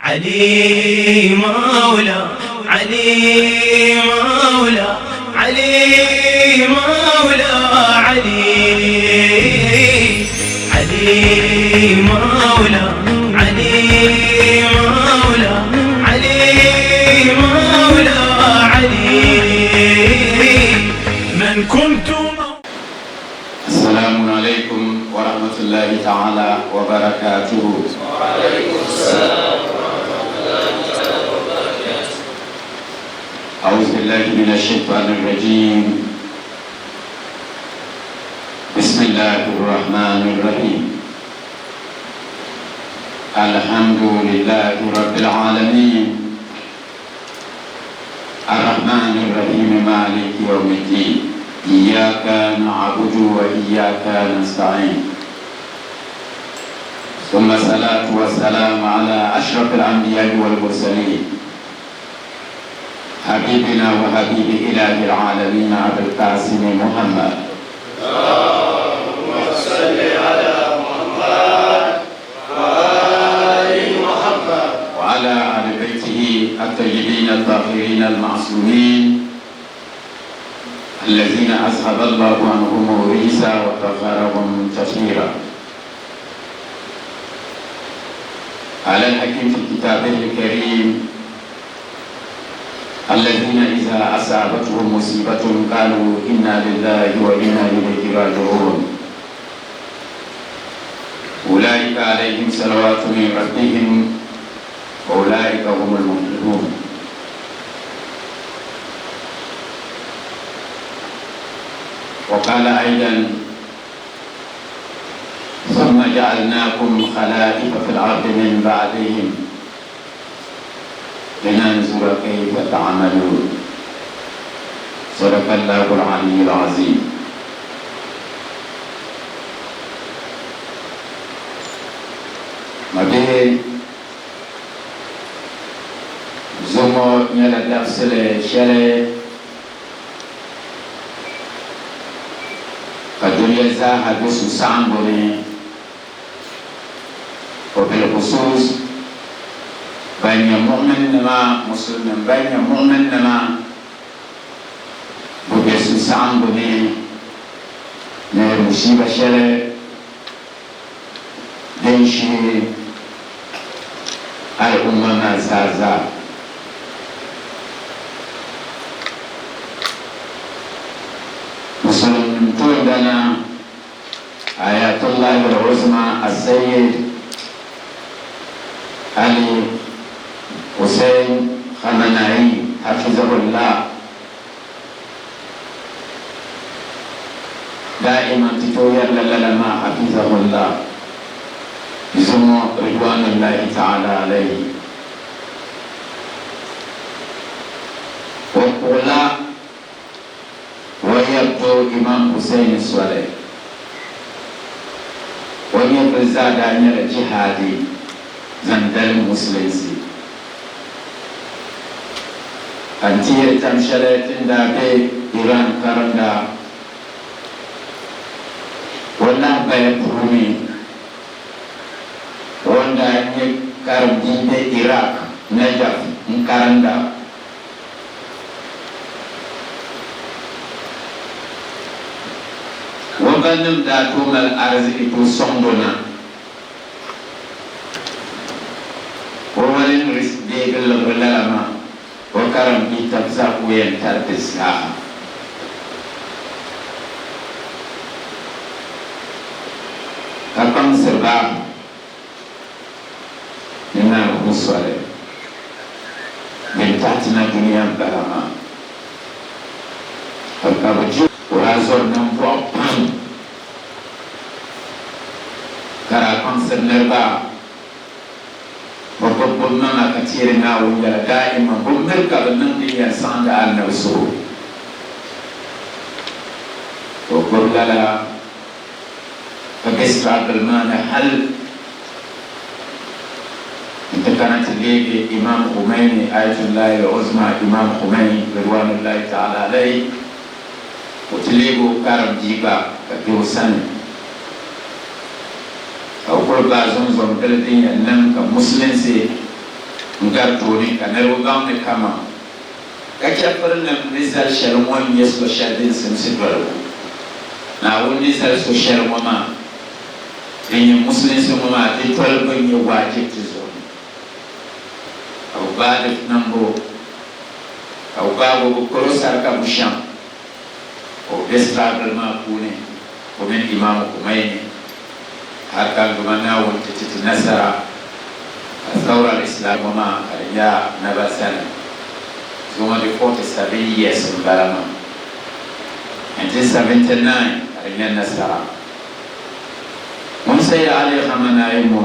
علي مولى علي مولى علي مولى علي علي مولى علي مولى علي مولى علي من كنت السلام عليكم ورحمة الله تعالى وبركاته. وعليكم السلام ورحمة الله تعالى وبركاته. أعوذ بالله من الشيطان الرجيم. بسم الله الرحمن الرحيم. الحمد لله رب العالمين الرحمن الرحيم مالك يوم الدين إياك نعبد وإياك نستعين ثم الصلاة والسلام على أشرف الأنبياء والمرسلين حبيبنا وحبيب إله العالمين أبي القاسم محمد. اللهم صل على محمد وآل محمد. وعلى آل بيته الطيبين الطاهرين المعصومين الذين أذهب الله عنهم الرجس وطهرهم تطهيرا. على الحكيم في كتابه الكريم: الذين إذا أصابتهم مصيبة قالوا إنا لله وإنا إليه راجعون أولئك عليهم صلوات من ربهم وأولئك هم المفلحون. وقال أيضا: ثم جعلناكم خلائف في الأرض من بعدهم لننظر كيف تعملون. صدق الله العلي العظيم. Mabihi, zuŋɔ nyɛla dabisili shɛli ka dunia zaaha be susaɣiŋgu ni, o bilkhusus ban nyɛ muɣminnima, musulnim ban nyɛ muɣminnima, bɛ be susaɣiŋgu ni ni musiiba shɛli din shihi al'umma maa zaa zaa. Musulinnim toondana Ayatullahi al-Uzma as-Sayyid Ali Hussein Khamenei hafizahullah daa'iman ti tooi yɛrila lala maa hafizahullah zuŋɔ ridwanullahi ta'ala alayhi o kpuɣila o yab Imam Hussein soli. O nyɛvili zaa daa nyɛla jihaadi zaŋ dalim Musulinsi. Ka n ti yɛli tam shɛli ti ni daa be Iran karinda o lahabaya puuni, o ni daa nyɛ karim bia be Iraq, Najaf n-karinda. O ba nim daa tooi mali ariziki tooi sɔŋd o na. O walin risk deegi liɣiri lala maa, o karim bia tab zaa ka o yɛn tari bɛ zaa. Ka kpaŋsiri ba ni Naawuni soli din tahi ti na dunia m-bala maa. Ka bɛ je o daa zɔri nambɔɣu pam, ka daa kpaŋsiri niriba bɛ gbibi bɛ maŋa ka teeri Naawuni yɛla daaima. Bɛ miri ka bɛ niŋ din yɛn saɣindi Annabi suhu. Ka o gbibi lala ka be struggle maa ni hal n-ti kana ti leegi Imam Khomeini, Ayatullahi al-Uzma Imam Khomeini ridwanullahi ta'ala alayhi, ka o ti leegi o karim bia gba ka be o sani ka o kuli gbaai zomzom bili din yɛn niŋ ka Musulinsi. N-gari tooni ka niriba baŋ ni kaman ka chɛfirinim ni zali shɛli ŋɔ n-nyɛ so shɛli din simsi dolibu. Naawuni ni zali so shɛli ŋɔ maa din nyɛ Musulinsi ŋɔ maa di dolibu n-nyɛ waajib ti zuɣu ni ka bɛ gbaai di niŋbu ka bɛ gbaagi o bɛ kɔr o sarika bushɛm ka o be struggle maa puuni o mini Imam Khomeini har ka n Duuma Naawuni ti ti ti nasara ka Thawra al-Islam ŋɔ maa ka di nya naba zani zuŋɔ di 47 years m-bala maa 1979 ka di nya nasara. Ŋun Sayyid Ali Khamenei ŋɔ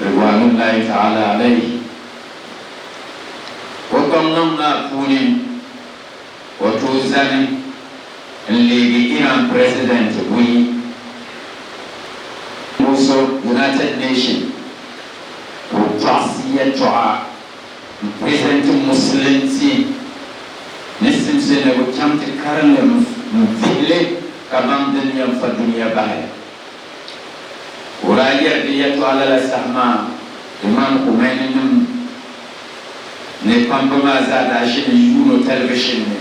Ridwanullahi ta'ala alayhi o kpaŋmaŋ maa puuni o tooi zani n-leegi Iran President buyi. So United Nation ka o tɔɣisi yɛltɔɣa m-present Musulinsi ni simsi ni bɛ chaŋ ti karinli n-vihi li ka baŋ din yɛn fa dunia bahi. Ka o daa yɛri di yɛltɔɣa lala saha maa Imam Khomeini nim ni kpamba maa zaa daa ʒimi yuun o television ni.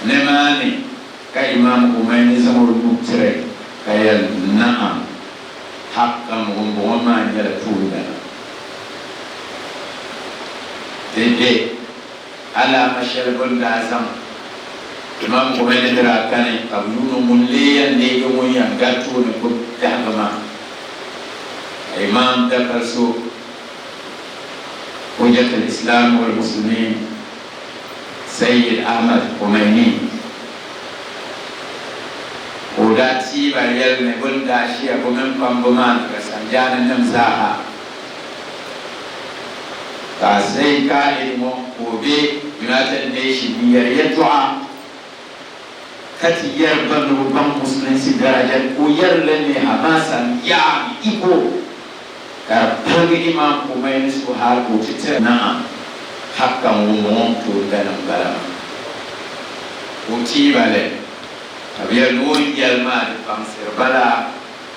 Nimaani ka Imam Khomeini zaŋ o nuu tiri ka yɛli, Na'am, haqqan ŋumbɔŋɔ maa nyɛla toondana. Di be alaama shɛli bɛ ni daa zaŋ Imam Khomeini ni daa kani ka bɛ yuuni ŋun lee yɛn leegi ŋun yɛn gari tooni gbubi biɛhigu maa. Ka Imam dapali so Hujjat al-Islam wal-Muslimin Sayyid Ahmad Khomeini ka o daa teei ba yɛli ni bɛ ni daa ʒiya bɛ mini kpamba maa ni Rafsanjani nim zaaha ka Sayyid Qaid ŋɔ ka o be United Nation n-yɛri yɛltɔɣa ka ti yɛri ba ni bɛ baŋ Musulinsi daraja ka o yɛri li ni hamasa ni yaa ni iko ka di paligi Imam Khomeini suhu hali ka o ti tiri Na'am, haqqan ŋumbɔŋɔ n-tooi dani m-bala maa. Ka o teei ba li ka bɛ yɛli ni o ni yɛli maa di kpaŋsiri ba la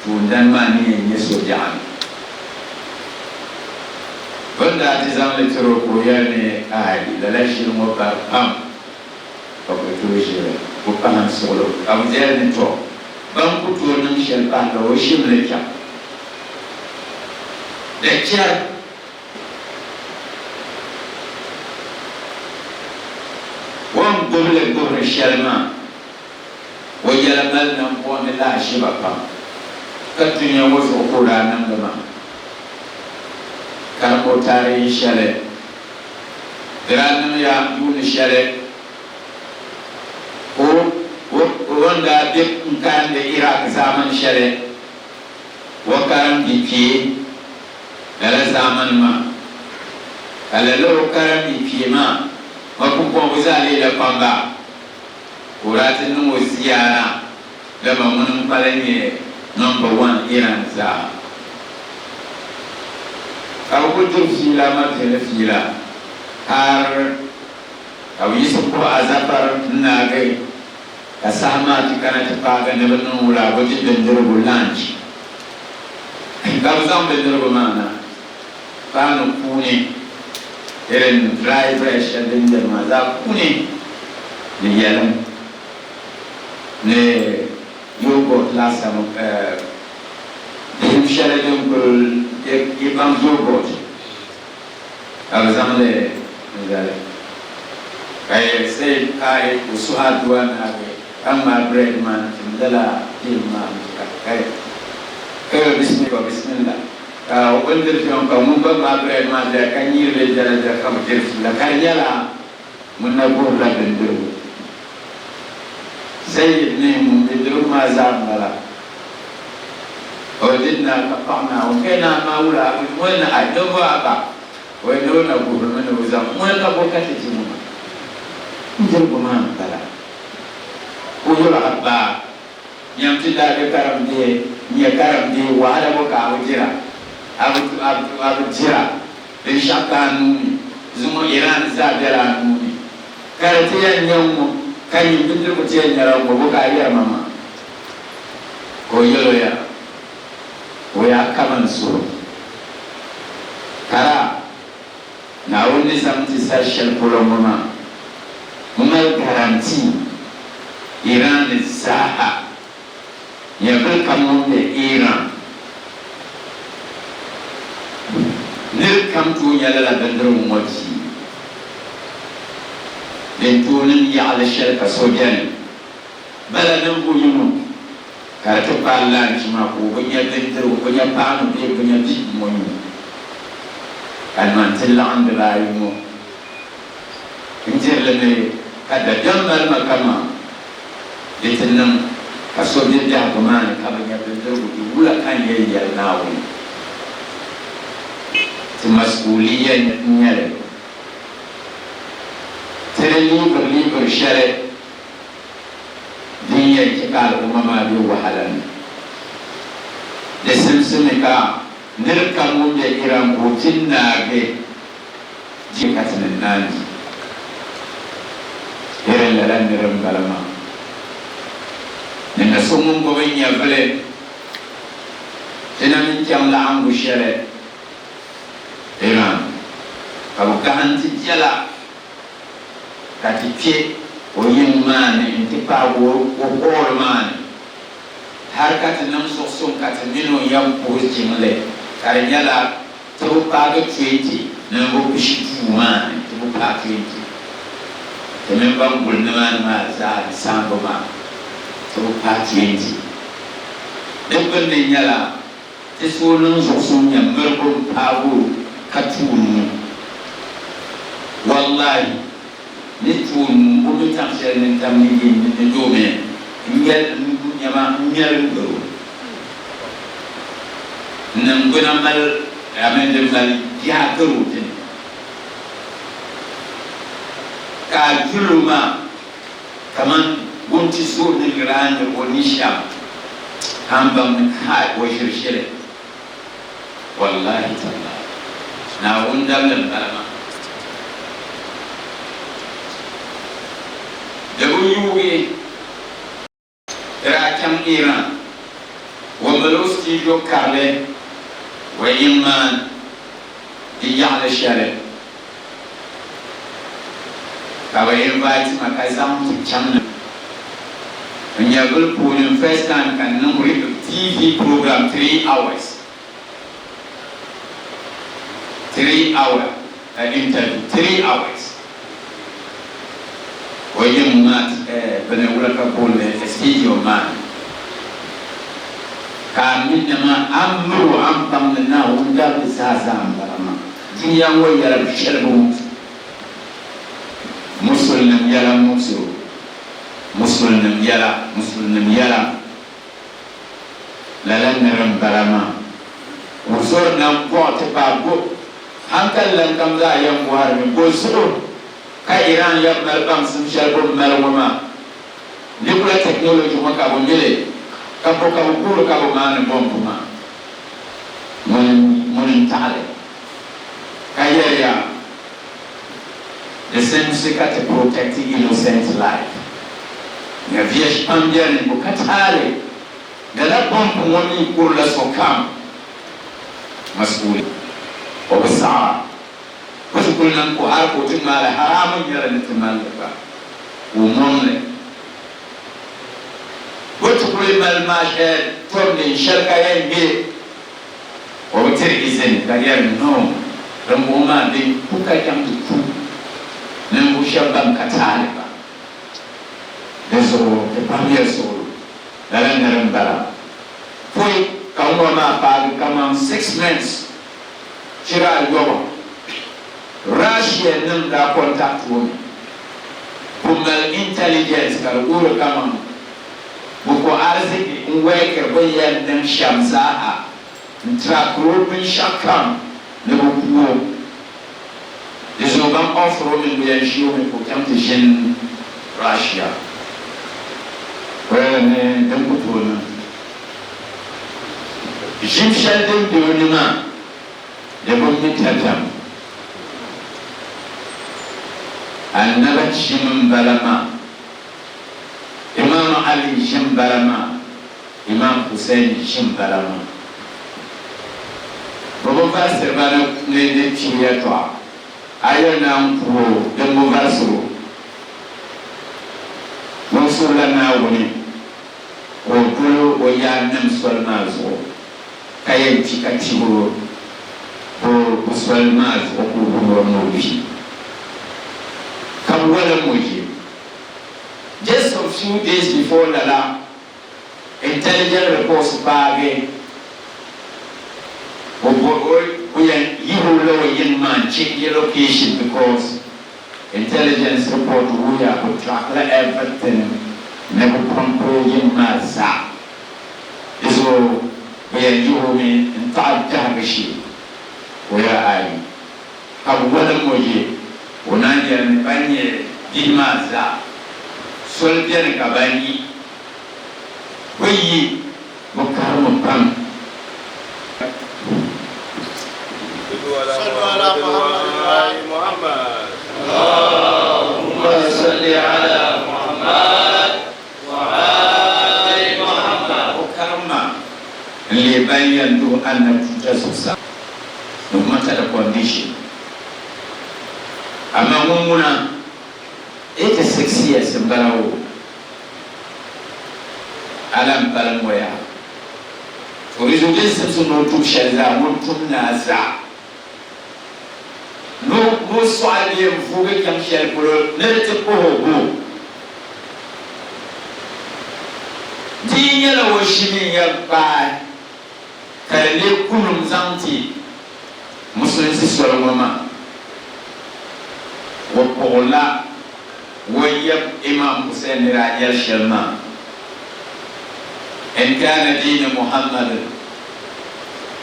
toondani maa ni yɛn nyɛ so biɛɣuni. Bɛ ni daa ti zaŋ li tiri o ka o yɛli ni aai lala ʒili ŋɔ bari pam ka bɛ tooi ʒili o pahi n-suɣili o ka bɛ yɛli ni tɔ ban ku tooi niŋ shɛli pahi la o ʒim li chaŋ da chɛri. O ni gbubi li guhiri shɛli maa, o yɛla mali nambuɣu ni lahaʒiba pam, ka dunia ŋɔ zuɣu ka o daa niŋ li maa. Karim o taarihi shɛli di daa niŋya yuuni shɛli ka o ni daa be n-karindi Iraq zaamani shɛli o karim di kpee lala zaamani maa. Ka lala o karim di kpee maa ma pumpɔŋɔ bɛ zaa leela kpamba ka o daa ti niŋ o ziyaara dama ŋuni m-pala nyɛ number one Iran zaa. Ka bɛ kuli diri fiila ma dihili fiila har ka bɛ yiɣisi puhi Azafar n-naagi ka saha maa ti kana ti paagi ni bɛ niŋ wula bɛ ti bindirigu lunch. Ka bɛ zaŋ bindirigu maa na paanu puuni irin dry bread shɛli din beni maa zaa puuni ni yɛlim ni yogurt laasabu bihim shɛli din kuli yi baŋ yogurt ka bɛ zaŋ li n-zali ka yɛli Said Kai ka o suhi aduwa naagi ka ŋmaai bread maa n-tim lala bihim maa n-ti ka ka yɛli bismillah ka o bindiri kpɛm ka ŋun gba ŋmaai bread maa zali ka nyiiri li jɛla jɛla ka bɛ diri fiila ka di nyɛla Ŋun na guhirila bindirigu. Sayyid ni ŋun bindirigu maa zaa m-bala. O di na ka paɣ Naawuni ka naa maa wula a ŋun na a ninvuɣ a ba. O ni o na guhirimi ni o zaŋ ŋuni ka bo ka ti di ŋɔ maa. Bindirigu maa m-bala. O yɛl a ba, Nyam ti daa be karimbihi n-nyɛ karimbihi wahala bɔ ka a bi dira? A bi dira binshɛɣu ka a nuu ni? Zuŋɔ Iran zaa bela a nuu ni. Ka di ti yɛn nyɛ ŋ-ŋɔ, ka nyin bindirigu ti yɛn nyɛla ŋ-ŋɔ, bɔ ka a yɛri ma maa? Ka o yɛl o ya, O yaa kaman suhu kara. Naawuni ni zaŋ ti sal shɛli polo ŋɔ maa, m mali guarantee Iran ni zaaha nyɛvili kam ŋun be Iran nir kam tooi nya lala bindirigu ŋɔ di. Din tooi niŋ yaɣili shɛli ka so beni bala niŋbu yino ka di ti paai lunch maa ka o bi nya bindirigu, o bi nya paanu bee o bi nya big ŋɔ nyu ka nimaani ti laɣim dibaayi ŋɔ n-diri li mi ka dabiɛm mali ma kaman di ti niŋ ka so be biɛhigu maa ni ka bi nya bindirigu di wula ka n yɛn yɛli Naawuni? Ti mas'uuliya n-nyɛ li. Ti di liibiri liibiri shɛli din yɛn chɛ ka al'umma maa be wahala ni. Di simsimi ka nir kam ŋun be Iran ka o ti naagi di ka ti ni naan di. Irin lala nir m-bala maa. Ni na so ŋun gbubi nyɛvili ti na mi chaŋ laɣiŋgu shɛli Iran ka bɛ gahim ti biɛla ka ti kpe o yiŋ maa ni nti paagi o hall maa ni hali ka ti niŋ zuɣusuŋ ka ti mini o yɛn puhi jiŋli ka di nyɛla ti bi paagi 20 ninvuɣ pishi duu maa ni, ti bi paai 20. Ti mini ban guli nimaani maa zaa ni saamba maa, ti bi paai 20. Di gbunni nyɛla ti so niŋ zuɣusuŋ nya miribu m-paagi o ka tu o nuu. Wallahi, ni tu o nuu, o mi taŋ shɛli ni n-tam ni yi ni doomi n-ŋmɛli n-gari o. Niŋgbuna mali amin di mali yaa gari o dini, ka a yul o maa kaman wuntizɔr ni raanir o ni shɛm, ka m baŋ ni kai o ʒiri shɛli. Wallahi tallahi, Naawuni dabili m-bala maa. Di bi yuugi. Di daa chaŋ Iran wa mali o studio karili wa yiŋ maa di yaɣili shɛli ka bɛ invite ma ka zaŋ ti chaŋ ni n nyɛvili puuni n first time ka n niŋ TV program 3 hours, 3 hour interview, 3 hours o yiŋ maa bini wula ka booni studio maa ni ka a mi nima a ni miri o a ni baŋ ni Naawuni dabili zaa zaa m-bala maa. Dunia ŋɔ yɛla bi shɛli bi muɣisi Musulinim yɛla m-muɣisi o. Musulinim yɛla, Musulinim yɛla. Lala niri m-bala maa. O zɔri nam bɔɣi ti paai bo hankali lan kam zaa yɛn bɔhirimi, Bo zuɣu ka Iran yɛn mali baŋsim shɛli bɛ ni mali ŋɔ maa? Nuclear technology ŋɔ ka bɛ mi li, ka bo ka bɛ guhiri ka bɛ maani bɔmbu maa? Ŋuni n-taɣi li? Ka yɛliya, Di simsi ka ti protect innocent life. Nya viɛsh pam beni bo ka taali. Lala bɔmbu ŋɔ mi kurila sokam mas'uuli. O bi saɣira. O ti kuli niŋ ka o hali ka o ti ŋmaali haraamu n-nyɛli ni ti mali li gba ka o mɔŋ li. O ti kuli mali tom neen shɛli ka yɛn ŋme o bi tiri izini ka yɛri no dimbɔŋɔ maa bɛ ku ka chaŋ ti ku ninvuɣ shɛb ban ka taali gba. Di zuɣu ti pamya suɣulo lala niri m-bala. Pɔi ka ŋ-ŋɔ maa paagi kaman 6 months chira ayɔbu, Russia nim daa contact o mi bɛ mali intelligence ka di guhiri kaman bɛ ko ariziki n-workiri bɛ ni yɛn niŋ shɛm zaaha n-trackiri o binshɛɣu kam ni bɛ ku o. Di zuɣu ban offer o mini bɛ yɛn ʒi o mi ka o chaŋ ti ʒini Russia. O yɛli ni din ku tooi niŋ ʒim shɛli din be o ni maa di bi mi dabiɛm. Annabi ʒim m-bala maa, Imam Ali ʒim m-bala maa, Imam Hussein ʒim m-bala maa. Bɛ bi varisiri ba ni kpibu yɛltɔɣa. A yɛli naan puhi o din bi varisir o. Ŋun suhila Naawuni ka o dol o yaannim soli maa zuɣu, ka yɛn kpi ka tib o bɛ soli maa zuɣu ka o wuhi o ni o kpi, ka bɛ walim o ʒim. Just some few days before lala, intelligent reports paagi o o yɛn yihi o la o yiŋ maa n-change location because intelligence report wuhiya bɛ track la everything ni bɛ pɔmpi o yiŋ maa zaa. Di zuɣu bɛ yɛn yihi o mi n-taɣi biɛhigu shee ka o yɛli ayi ka bɛ walim o je o naan yɛli ni ban nyɛ bihi maa zaa soli beni ka ban yi bɛ yi bɛ karimi pam. صلوا على محمد وآل محمد. اللهم صل على محمد وآل محمد. O karimma n-leei ban yɛn duhi Annabi tuuta zuɣusaa no matter the condition. Amaa ŋun ŋuna 86 years m-bala o a lahi kpalim ŋɔ yaha. To di zuɣu din simsi ni o tum shɛli zaa ŋun tum ni a zaa ni o sɔɣi bee n-vuugi chaŋ shɛli polo ni di ti kpuhi o bo. Di yi nyɛla o ʒimi n-yɛn kpaai ka di leei kunim zaŋ ti Musulinsi soli ŋɔ maa, o kpuɣila o yab Imam Hussein ni daa yɛli shɛli maa, In kana diini Muhammad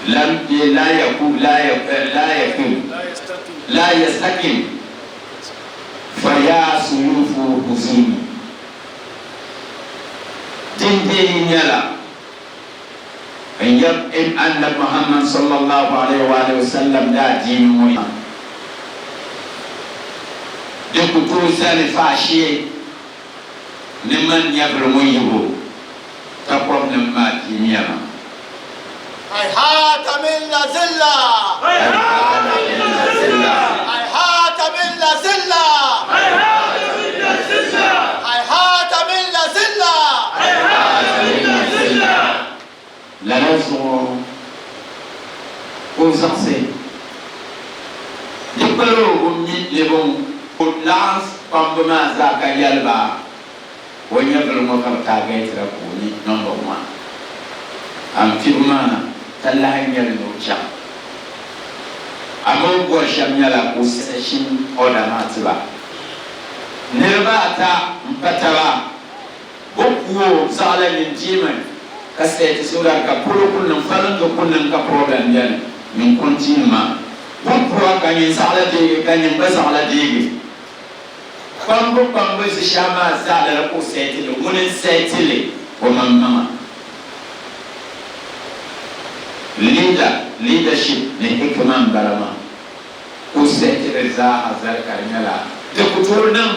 lam la yaku la la yakim la yastakim fa ya suyufu huzuni. Din deei nyɛla n yab Annabi Muhammad sallallahu alayhi wa alihi wa sallam daadiini ŋɔ maa di ku tooi zani faashee ni man nyɛvili ŋɔ yibu takɔbinim maa kpiimiya maa. Hayhaata min la zilla. Hayhaata min la zilla. Hayhaata min la zilla. Hayhaata min la zilla. Hayhaata min la zilla. Hayhaata min la zilla. Lala zuɣu ka o zaɣisi di kpali o o mi ni bɛ laɣim kpamba maa zaa ka yɛli ba o nyɛvili ŋɔ ka bɛ taageetira ka o nyɛ number one. An kpibu maa ka lahi nyɛli ni o chaŋ. Amaa o bɔri shɛm nyɛla ka o session order maa ti ba. Niriba ata m-pa taba bɛ ku o zaɣila nyin deemi ka sɛti so dari ka polo ku niŋ faliŋgi ku niŋ ka problem beni nyin continue maa. Bɛ ku a ka nyin zaɣila deegi ka nyin gba zaɣila deegi. Kpambu kpambu zishɛhi maa zaa lala ka o sɛti li, ŋuni n-sɛti li o maŋmaŋa. Leader, leadership ni hikima m-bala maa. Ka o sɛti li zaaha zali ka di nyɛla di ku tooi niŋ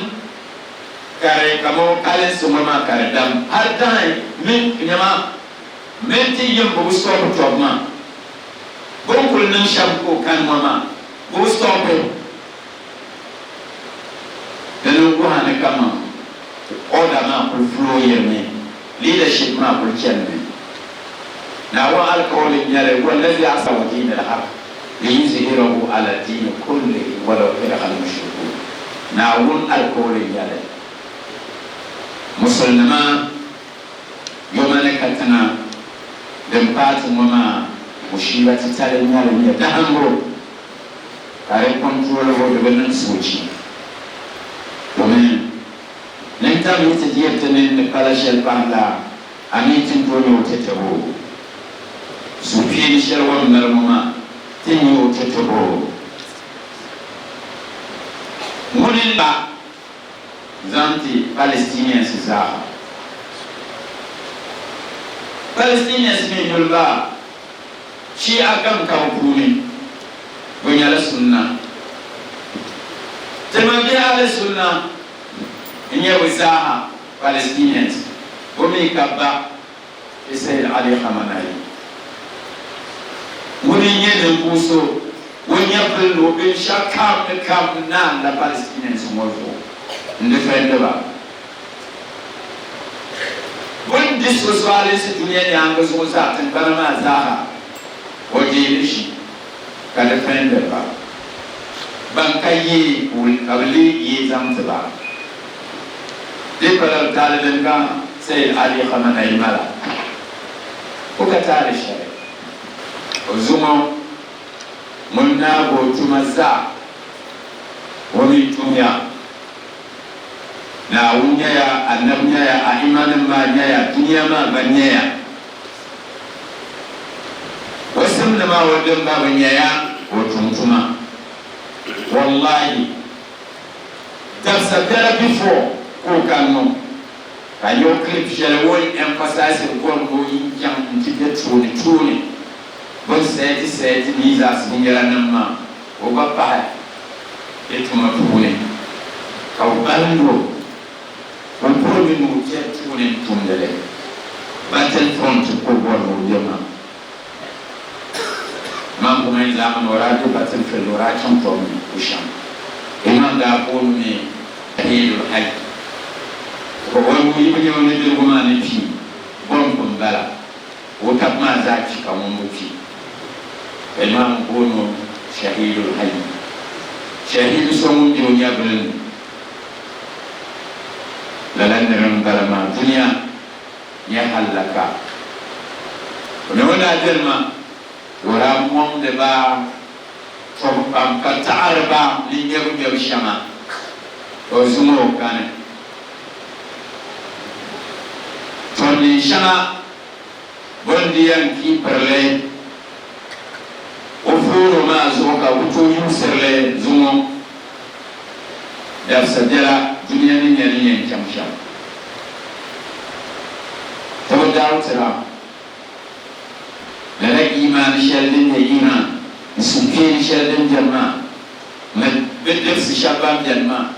ka di kaman o kalinsi ŋɔ maa ka di dam hali dahi min nyama minti yim bi bi stop tɔbu maa. Bɛ ni kuli niŋ shɛm ka o kani ŋɔ maa bi bi stop. Di ni wuhi ni kaman order maa kuli flow yirimi, leadership maa kuli chanimi. Naawuni alikauli n-nyɛli, Wallazi asa wa diin al-haq liyuzhirahu ala diini kullihi walaw kariha al-mushrikun. Naawuni alikauli n-nyɛli, Musulinima yoma ni katiŋa din paati ŋɔ maa mushiiba titali n-nyɛli nyɛ dahimbu. Ka di controlibu di bi niŋ soochi, domin nintam yi ti diri ti nini ni pala shɛli pahim la, a mi ti ni tooi nya o tɛtɛbo. Suhukpeeni shɛli o ni mali ŋɔ maa, ti ni nya o tɛtɛbo. Ŋuni n-ba zaŋ ti Palestinians zaaha. Palestinians mi yuli ba Shia kam ka bɛ puuni, bɛ nyɛla Sunna. Ti mabihi Ahli Sunna n-nyɛ bɛ zaaha Palestinians, bɛ mi ka ba ti Sayyid Ali Khamenei. Ŋuni n-nyɛ ninvuɣ so o nyɛvili ni o binshɛɣu kam ni kam naan la Palestinians ŋɔ zuɣu n-defend ba. Bɛ ni di so zualinsi dunia nyaaŋa zuɣu zaa tiŋgbana maa zaaha, o deei li ʒi ka defend ba. Ban ka yee ka bɛ lee yee zaŋ ti ba. Di pala bɛ taali din ka Sayyid Ali Khamenei mala. O ka taali shɛli. O zuŋɔ ŋun naagi o tuma zaa, o mi tuhiya. Naawuni nyaya, Annabi nyaya, A'immanim maa nyaya, dunia maa gba nyaya. O simdi maa o dimba bi nyaya o tum tuma. Wallahi! Dabisa biɛla before ka o kani ŋɔ ka yɛ o clip shɛli o ni emphasize bɔri ni o yi chaŋ nti be tooni tooni bini sɛɛti sɛɛti missiles binyɛra nim maa o gba pahi di tuma puuni ka o bahindi o ka o bɔri mi ni o be tooni n-tumdi li battle front ka o bɔri ni o be maa. Imam Khomeini zaamani o daa be battlefield o daa chaŋ tɔbu ni o shɛm. Imam daa booni mi Shahidul Hayy. Ka o nuu yi bi nya o nudirigu maa ni kpi, bomb m-bala. Ka o taba maa zaa kpi ka ŋun bi kpi. Ka Imam booni o Shahidul Hayy. Shahidu so ŋun be o nyɛvili ni. Lala nira m-bala maa dunia. nyɛ hallaka. O ni o daa beni maa, ka o daa mɔŋdi ba tɔbu pam ka taɣiri ba ni ŋmɛbu ŋmɛbu shɛŋa, ka o zaŋ o kani tɔndin shɛŋa bɛ ni di yɛn kiipiri li o fooro maa zuɣu ka bɛ tooi yuusiri li zuŋɔ dabisa biɛla dunia ni nya ni yɛn chaŋ shɛm. Ti bi daritira lala imaani shɛli din nyɛ Iran ni suhukpeeni shɛli din beni maa ni bidibisi shɛba ban beni maa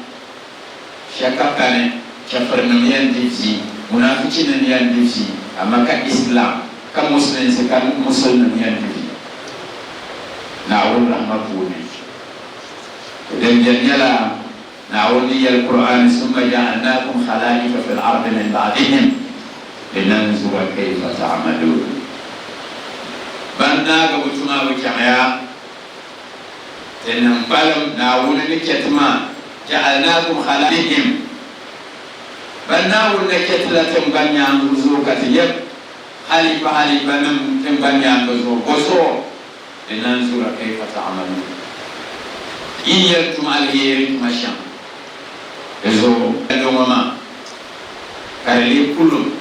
shɛkka kani chɛfirinim yɛn di vi, munaafichinim yɛn di vi, amaa ka Islam ka Musulinsi ka Musulinim yɛn di vi Naawuni rahma puuni. Din beni nyɛla Naawuni ni yɛli Kur'aani, Summa ja'alnakum khala'ifa fil ardi min ba'dihim linanzura kayfa ta'maluun. Ban naagi bɛ tuma bi chaŋya, ti niŋ kpalim Naawuni ni chɛ ti maa, ja'alnakum khala'ihim. Ban Naawuni na chɛ ti la tiŋgbani nyaaŋa zuɣu ka ti yɛb halifa halifanim tiŋgbani nyaaŋa zuɣu, bɔzuɣu? Linanzura kayfa ta'maluun, Yi ni yɛn tum alheeri tuma shɛm di zuɣu. Yɛlli ŋɔ maa ka di lee kulum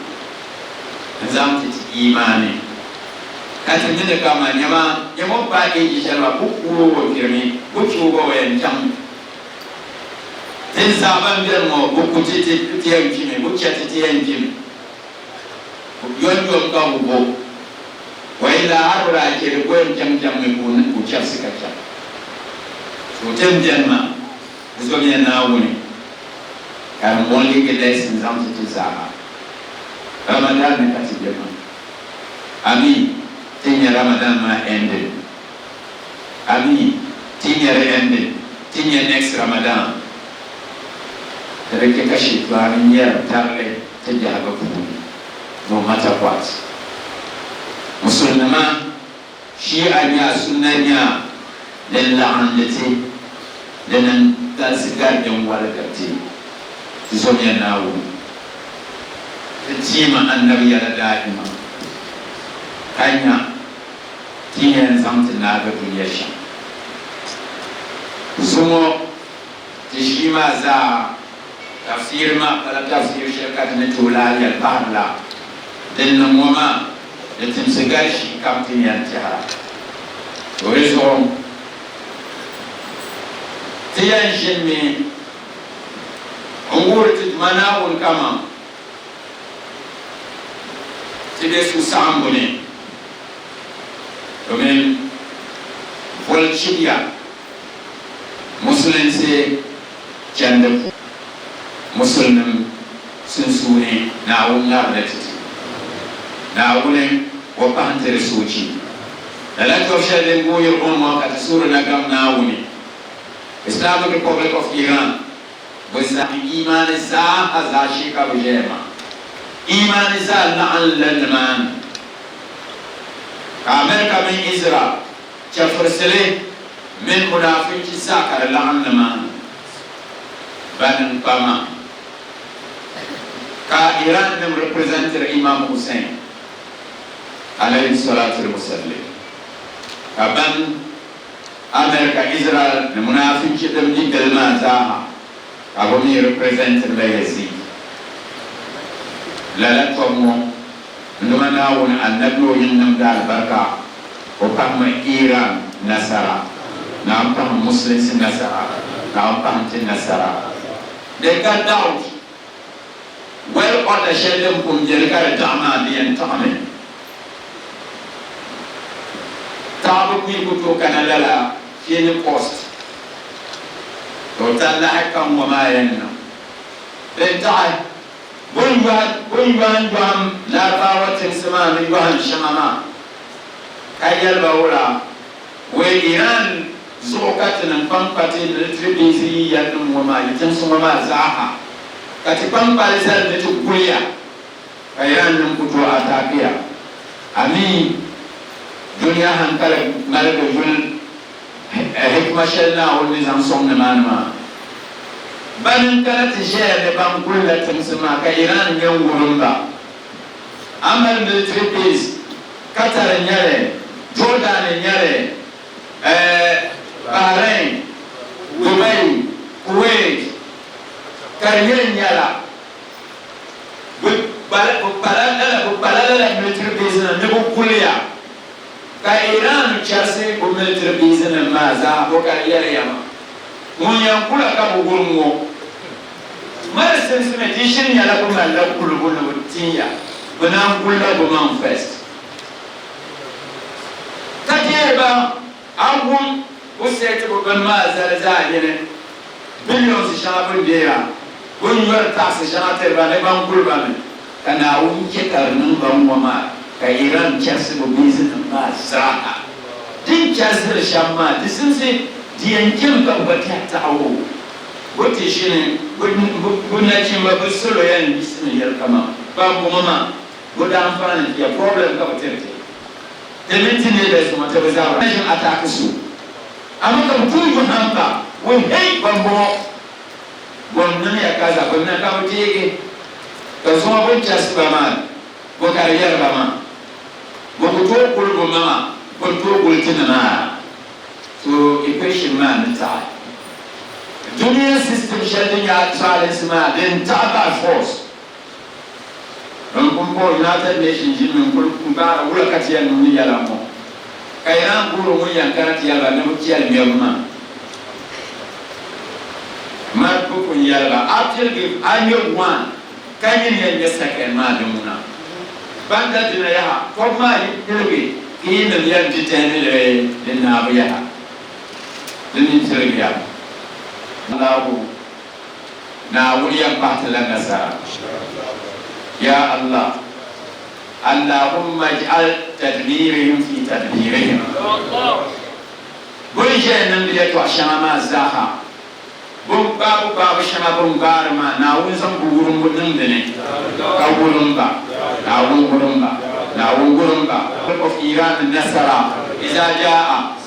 n-zaŋ ti ti iimaani, ka ti mi ni kaman nyama nyama o paai eeji shɛli maa, bɛ kuui o o kpirimi, bɛ chɛ o gba o yɛn chaŋmi. Tin zaa ban beni ŋɔ, bɛ ku ti ti ti yɛn kpimi, bɛ chɛ ti ti yɛn kpimi. Yomyom ka bɛ bo. Wayila har o daa chɛ di goyim chaŋ chaŋmi ka o chɛbisi ka chaŋ. So ti n beni maa, di zomiya Naawuni ka di m-bɔŋ leegi lesson zaŋ ti ti zaa. Ramadan ni ka ti be maa. Ami ti nya Ramadan maa ending. Ami ti nya di ending. Ti nya next Ramadan. Di di chɛ ka shintɔɣani nyɛri tarili ti biɛhigu puuni. No matter what. Musulinima, Shia nya Sunna nya din laɣindi ti, dini n-talisi gari din waligiri ti. Ti zomiya Naawuni, ti teema Annabi yɛla daaima, ka nya ti ni yɛn zaŋ ti naagi dunia shɛm. Zuŋɔ ti ʒii maa zaa Tafsiiri maa pala tafsiiri shɛli ka ti ni tooi lahi yɛli pahiri la. Din niŋ ŋɔ maa, di timsi gari shii kam ti ni yɛn tɛhira. To di zuɣu ti yɛn ʒinimi n-wuhiri ti Duuma Naawuni kaman ti be suhusaɣiŋgu ni, domin voli chibiya Musulinsi chandi Musulinim sunsuuni Naawuni ŋarili ti ti. Naawuni o pahi n-ti di soochi. Lala tɔbu shɛli din guui yiri ŋɔ ŋɔ ka ti suhiri nagam Naawuni, Islamic Republic of Iran, bɛ zaa ni imaani zaa ha zaashee ka bɛ ʒɛya maa. Imaani zaa laɣim la nimaani ka America mini Israel chɛfurisili mini munaafinchi zaa ka di laɣim nimaani. Bani n-kpa maa ka Iran nim representiri Imam Hussein. Alayhi salatu wa sallim, ka ban, America, Israel ni munaafichi din bi gili maa zaaha ka bɛ mi representiri la Yazid. Lala tɔbu ŋɔ n-duma Naawuni Annabi o yiŋ niŋdi alibarika, o pahimi Iran nasara, Naawuni pahim Musulinsi nasara, Naawuni pahim ti nasara. They got doubt. Well order shɛli din pun beni ka di taɣi maa di yɛn taɣimi. Taɣibu mi ku tooi kana lala Fieni Coast to talahi kam ŋɔ maa yɛn niŋ. Din taɣi, bɛ ni yɔhim yɔhim Laribaawa tinsi maa ni yɔhim shɛŋa maa ka yɛli ba wula, Wei Iran zuɣu ka ti niŋ kpaŋkpa ti military base yi ya nim ŋɔ maa, yi tinsi ŋɔ maa zaaha, ka ti kpaŋkpali zali ni ti guli ya ka Iran nim ku tooi attack ya. A mi dunia hankali ŋmaligi yuli hikima shɛli Naawuni ni zaŋ sɔŋ nimaani maa. Bani n-kana ti ʒɛya ni ban gulila tinsi maa ka Iran ŋme n-wurim ba. A mali military base Qatar n-nyɛ li, Jordan n-nyɛ li, Bahrain, Dubai, Kuwait ka di nyɛ n-nyɛla bɛ kpala lala military base nim ni bɛ guliya ka Iran chɛrisi bɛ military base nim maa zaa bɔ ka di yɛli ya maa ŋun yɛn kula ka bɛ wurim ŋɔ. Mali simsimi di shiri nyɛla bɛ malila kuligu ni bɛ tin ya, bɛ naan kulila bɛ maŋ first. Ka deeri ba a wum bɛ set bɛ bini maa zali zaɣ yini, billions shɛŋa bɛ ni deera, bɛ ni yɔri tax shɛŋa tiri ba ni ban kuli ba mi, ka Naawuni che ka di niŋ ba ŋ-ŋɔ maa ka Iran chɛrisi bɛ base nim maa zaaha. Din chɛrisiri shɛm maa di simsi di yɛn chemi ka bɛ gba tɛhi taɣi o. Bɛ ti ʒini bɛ nachimba bɛ salo yɛn yiɣisimi yɛli kaman bambɔŋɔ maa, bɛ daanfaani ti ya problem ka bɛ tiri ti. Ti mini ti neighbors ŋɔ ti bi zabira ʒini attack so. Amaa ka bɛ tuui yu hampa wuhi hey bambɔŋɔ bɔ n-niŋ ya kaza bɛ na ka bɛ deegi ka zuŋɔ bɛ ni chɛrisi ba maa bɔ ka di yɛri ba maa bɛ ku tooi kuli bɛ maŋa bɛ ni tooi kuli ti ni maa. So equation maa ni taɣi dunia system shɛli din nyɛ atralisi maa din taɣi by force. N pun bɔri United Nations ʒinimi n kuli gbaari wula ka ti yɛn niŋ ni yɛla ŋɔ ka Iran guuri ŋun yɛn kana ti yɛli ba ni bɛ chɛli ŋmɛbu maa. Mali bɛ pun yɛli ba a piligi a ŋmɛ one ka nyini yɛn ŋmɛ second maa din ŋuna. Banda dina yaha tɔbu maa yi piligi ka yi nim yɛn detain li di naabu yaha di ni tirigiya. Allahu Naawuni yɛn pahi ti la nasara. Ya Allah, Allahumma ij'al tadbirihim fi tadbirihim. Bɛ ni ʒɛya niŋdi yɛtɔɣ shɛŋa maa zaaha, bɛ ni gbaabu gbaabu shɛŋa bɛ ni gbaari maa, Naawuni zaŋ bɛ wurimbu niŋ di ni, ka wurim ba. Naawuni wurim ba. Naawuni wurim ba. Of Iran nasara iza jaa.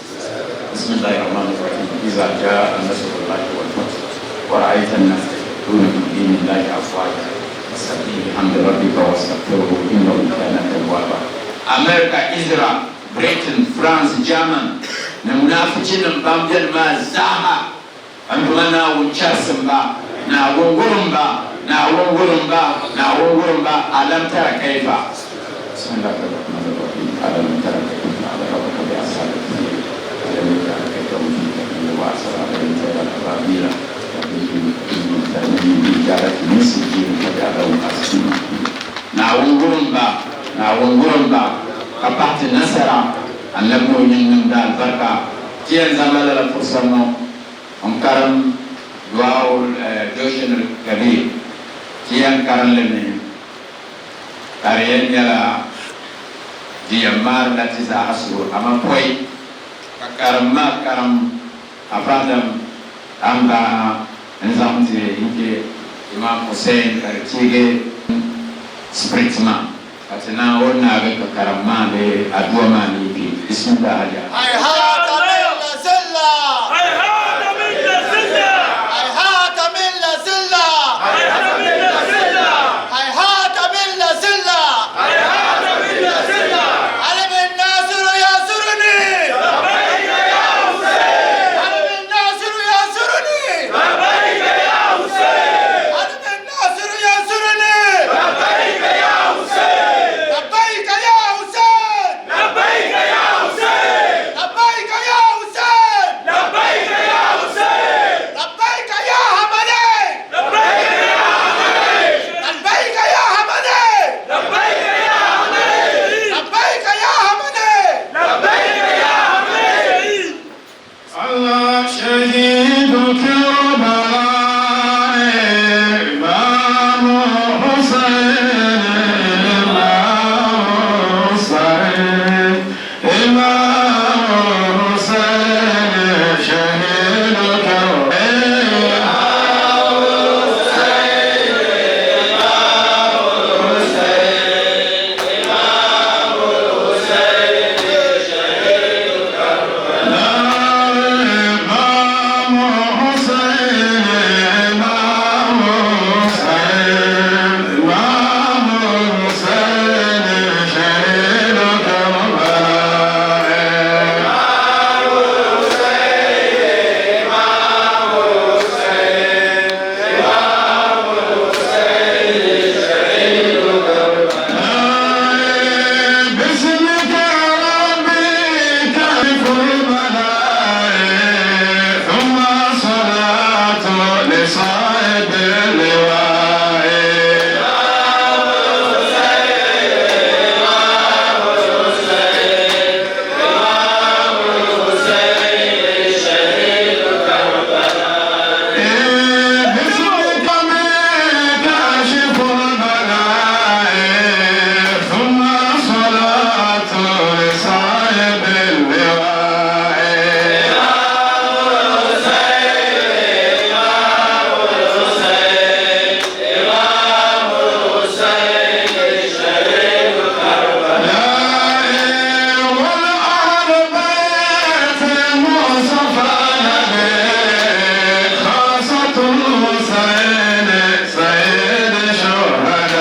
Bismillahi rahmani rahim Iza jaa nasrullahi wal fath wa ra'ayta an-nasa yadkhuluna fi dinillahi afwaja fasabbih bihamdi rabbika wastaghfirhu innahu kana tawwaba. America, Israel, Britain, France, German ni munaafichinim ban beni maa zaaha n Duuma Naawuni chɛrisim ba, Naawuni wurim ba, Naawuni wurim ba, Naawuni wurim ba, Alam tara kaifa. Bismillahi Rahmani Rahim Alam tara kaifa fa'ala rabbuka bi ashabil fil alam yaj'al kaydahum fi tadlil wa arsala alayhim tayran ababila tarmihim bi hijaratin min sijil faja'alahum ka'asfin ma'kul. Naawuni wurim ba, Naawuni wurim ba, ka pahi ti nasara, Annabi ŋɔ nyin niŋdi alibarika. Ti yɛn zaŋla lala fursa ŋɔ n-karim Du'aul Joshin Kabir. Ti yɛn karim li mi ka di yɛn nyɛla. Di yɛn maarila ti zaaha suhu, amaa pɔi ka karim maa karim Afa Adam amba n-zaŋ ti n-kpe Imam Hussein ka di teegi spirit maa ka ti naan o naagi ka karim maa bee adua maa lee kpe. Bismillah Haja. Hayhata minna zilla. Hayhata minna zilla. Hayhata minna zilla. Hayhata minna zilla. Hayhata minna zilla. Hayhata minna zilla. Ali bin Nasiru yansuruni. Labbaika ya Hussein. Ali bin Nasiru yansuruni. Labbaika ya Hussein. Ali bin Nasiru yansuruni. Labbaika ya Hussein. Labbaika ya Hussein. Labbaika ya Hussein. Labbaika ya Hussein. Labbaika ya Hussein. Labbaika ya Hamadani. Labbaika ya Hussein. Labbaika ya Hamadani. Labbaika ya Hussein. Labbaika ya Hamadani. Labbaika ya Hussein. الله شهيد كربلاء إمام حسين إمام حسين إمام حسين شهيد كربلاء. إمام حسين إمام حسين إمام حسين شهيد كربلاء. باسمك ربي كيف البلاء، ثم صلاة لصاحب اللواء. باسمك كاشف البلاء، ثم صلاة لصاحب اللواء. والأهل بيت مصطفى نبي، خاصة الحسين سيد الشهداء.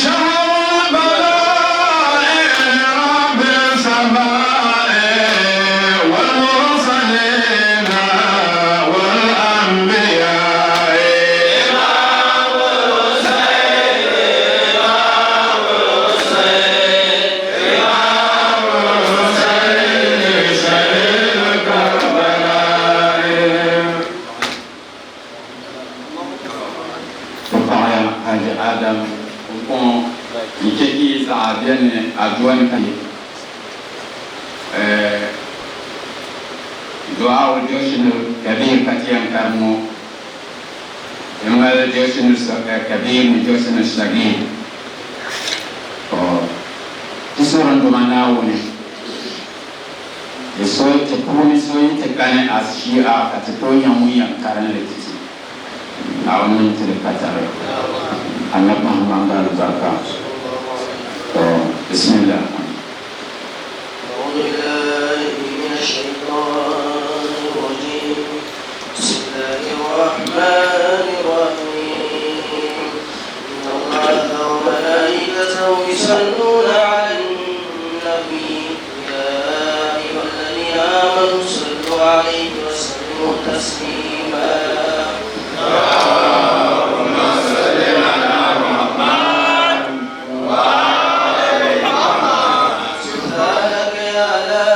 شهر البلاء رب السماء والمرسلين والأنبياء. Ti paɣiya Haji Adam pumpɔŋɔ n-chɛ ka yi zaɣa beni adua ni ka Du'a Joshin Kabir ka ti yɛn karim ŋɔ. Ti mali Joshin Kabir ni Joshin Sagir. To ti suhuri Naawuni di so ti puuni so yi ti kani as Shia ka ti tooi nya ŋun yɛn karim li ti ti. Naawuni mini ti di ka tari. Annabi Muhammad alibarika. To bismillah. أعوذ بالله من الشيطان الرجيم. بسم الله الرحمن الرحيم. إن الله وملائكته يصلون على النبي يا أيها الذين آمنوا صلوا عليه وسلموا تسليما. سبحانك يا لا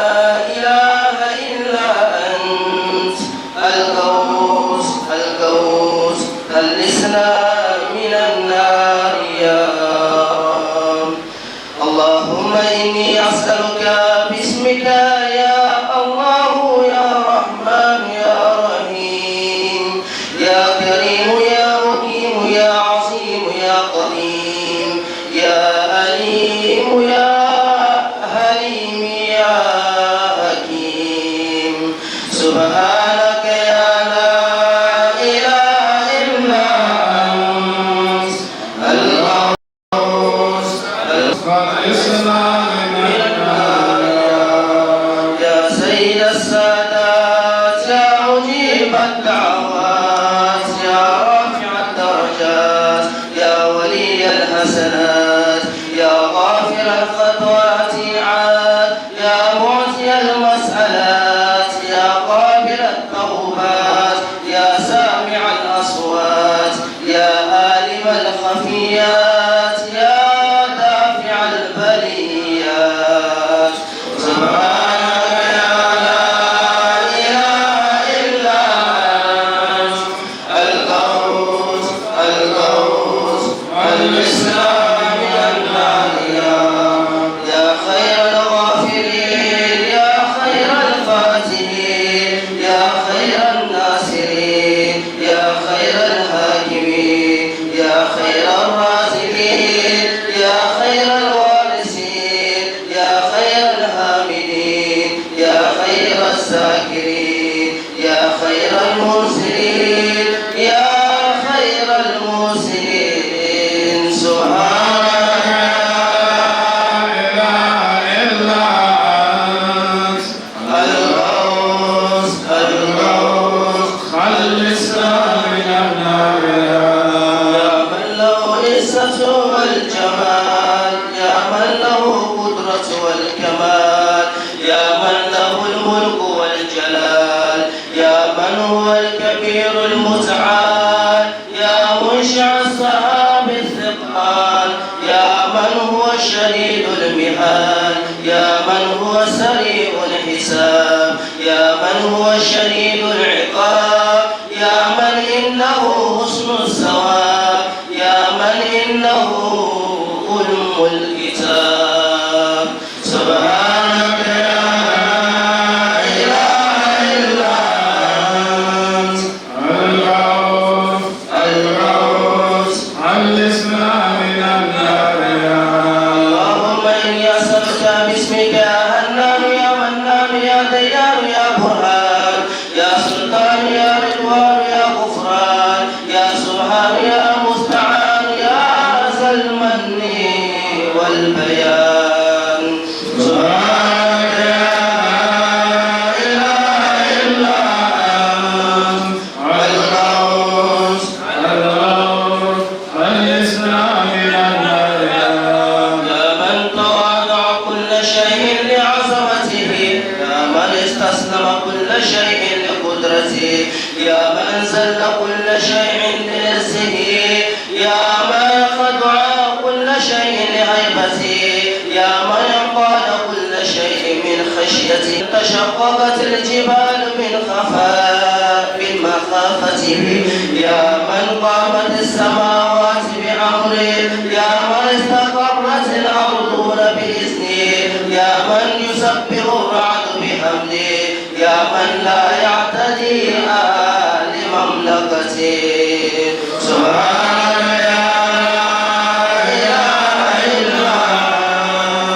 إله إلا أنت الغوث الغوث خلصنا من النار يا رب. اللهم إني أسألك باسمك يا الحسنات، يا غافر الخطيئات، يا معطي المسألات، يا قابل التوبات، يا سامع الأصوات، يا عالم الخفيات، يا دافع البليات. سبحانك يا لا إله إلا أنت، الغوث الغوث الإسلام من النار، يا خير الغافرين، يا خير الفاتحين، يا خير الناصرين، يا خير الحاكمين، يا خير الرازقين، يا خير الوارثين، يا خير الحامدين، يا خير الذاكرين، يا خير المرسلين، يا خير المرسلين. سبحانك لا إله إلا أنت، الغوث الغوث خلصنا من النار. يا من له العزة والجمال، يا من له القدرة والكمال، يا من له الملك والجلال، يا من هو الكبير المتعال، يا منشئ السحاب الثقال، يا من هو الشديد المحال، يا من هو سريع الحساب، يا من هو الشديد العقاب، يا من إنه حسن الثواب، يا من إنه أم الكتاب. سبحانك يا لا إله إلا أنت، الغوث الغوث خلصنا من النار. اللهم إني أسألك باسمك يا هنان، يا منان، يا ديان، يا برهان، يا سلطان، يا رضوان، يا غفران، يا سبحان، يا مستعان، يا ذا المن والبيان. سبحانك يا لا إله إلا أنت، الغوث الغوث خلصنا من النار. يا من تواضع كل شيء لعظمته، يا من استسلم كل شيء لقدرته، يا من زل كل شيء لعزه، يا من خضع كل شيء لهيبته، يا من قاد كل شيء من خشيته، تشققت الجبال من خفاء من مخافته، يا من قامت السماوات بأمره، يا من استقرت الأرضون بإذنه، يا من يسبح الرعد بحمده، يا من لا يعتدي آل مملكته. سبحانك يا لا إله إلا